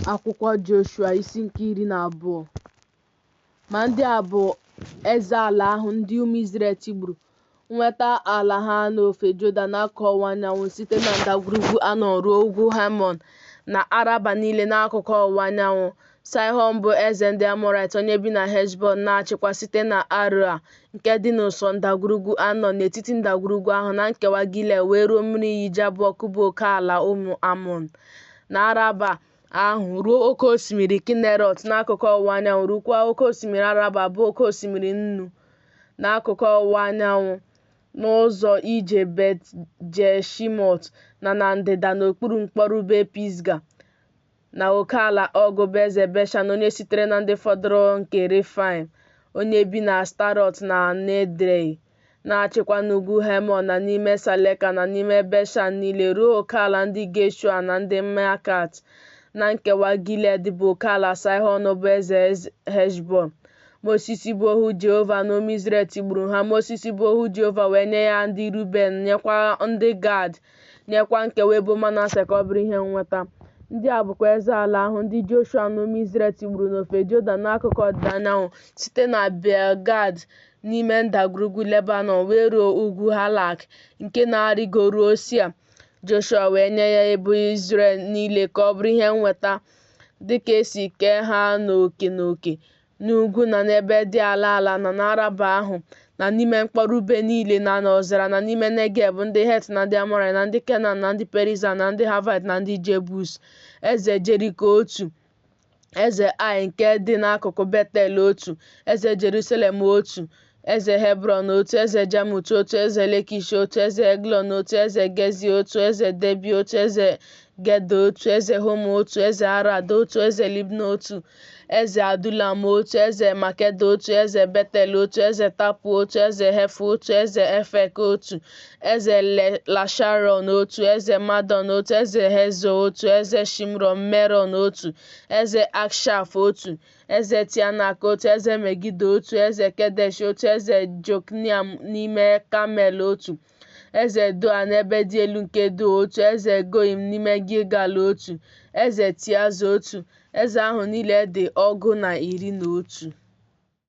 Akwụkwọ Joshua isi nke 12. Ma ndị a bụ eze ala ahụ ndị ụmụ Izrel tigburu, nweta ala ha n'ofe Jọdan n'akụkụ ọwụwa anyanwụ, site na ndagwurugwu Anọn ruo ugwu Hemọn, na Araba niile n'akụkụ ọwụwa anyanwụ: Saịhọn bụ eze ndị Amọraịt, onye bi na Heshbọn, na-achịkwa site na Aroea nke dị n'ụsọ ndagwurugwu Anọn, n'etiti ndagwurugwu ahụ, na nkewa Gilead, wee ruo mmiri iyi Jabọk bụ oke ala ụmụ Amọn, na Araba ahụ ruo oke osimiri Kinerọt n'akụkụ ọwụwa anyanwụ, ruokwa oke osimiri Araba bụ oke osimiri Nnu n'akụkụ ọwụwa anyanwụ n'ụzọ ije Bet-Jeshimọt, na na ndịda n'okpuru mkpọrọbe Pisga, na oke ala Ọg bụ eze Beshan, onye sitere na ndị fọdụrụ nke Refaim, onye bi na Ashtarọt na n'Edrei, na-achịkwa n'ugwu Hemọn na n'ime Saleka na n'ime Beshan niile, ruo oke ala ndị Geshua na ndị Meakat, na nkewa Gilead bụ oke ala Saịhọn bụ eze Heshbọn. Mosis bụ ohu Jehova na ụmụ Izrel tigburu ha. Mosis bụ ohu Jehova wee nye ya ndị Ruben, nyekwa ndị Gad, nyekwa nkewa ebo Manase ka ọ bụrụ ihe nnweta. Ndị a bụkwa eze ala ahụ ndị Joshua na ụmụ Izrel tigburu n'ofe Jọdan n'akụkụ ọdịda anyanwụ, site na Bel-Gad n'ime ndagwurugwu Lebanọn wee ruo ugwu Halak nke na-arịgo ruo Sia. Joshua wee nye ya ebo Izrel niile ka ọ bụrụ ihe nnweta, dị ka e si kee ha n'oke n'oke, n'ugwu na n'ebe dị ala ala na n'Araba ahụ na n'ime mkpọrọ ube niile na n'ọzara na n'ime Negeb, ndị Het na ndị Amọraịt na ndị Kenan na ndị Perizaịt na ndị Haịvaịt na ndị Jebus. Eze Jeriko otu, eze Ai nke dị n'akụkụ Betel otu, eze Jerusalem otu, eze Hebrọn otu, eze Jamut otu, eze Lekish otu, eze Eglọn otu, eze Gezia otu, eze Debi otu, eze Geda otu, eze Homa otu, eze Arad otu, eze Libna otu, eze Adulam otu, eze Makeda otu, eze Betel otu, eze Tapua otu, eze Hefa otu, eze Efek otu, eze Lasharọn otu, eze Madọn otu, eze Hezọ otu, eze Shimrọn Merọn otu, eze Akshaf otu, eze Teanak otu, eze Megido otu, eze Kedesh otu, eze Jokneam n'ime Kamel otu, eze Doa n'ebe dị elu nke Doa otu, eze Goiim n'ime Gilgal otu, eze Tiaza otu. Eze ahụ niile dị 11.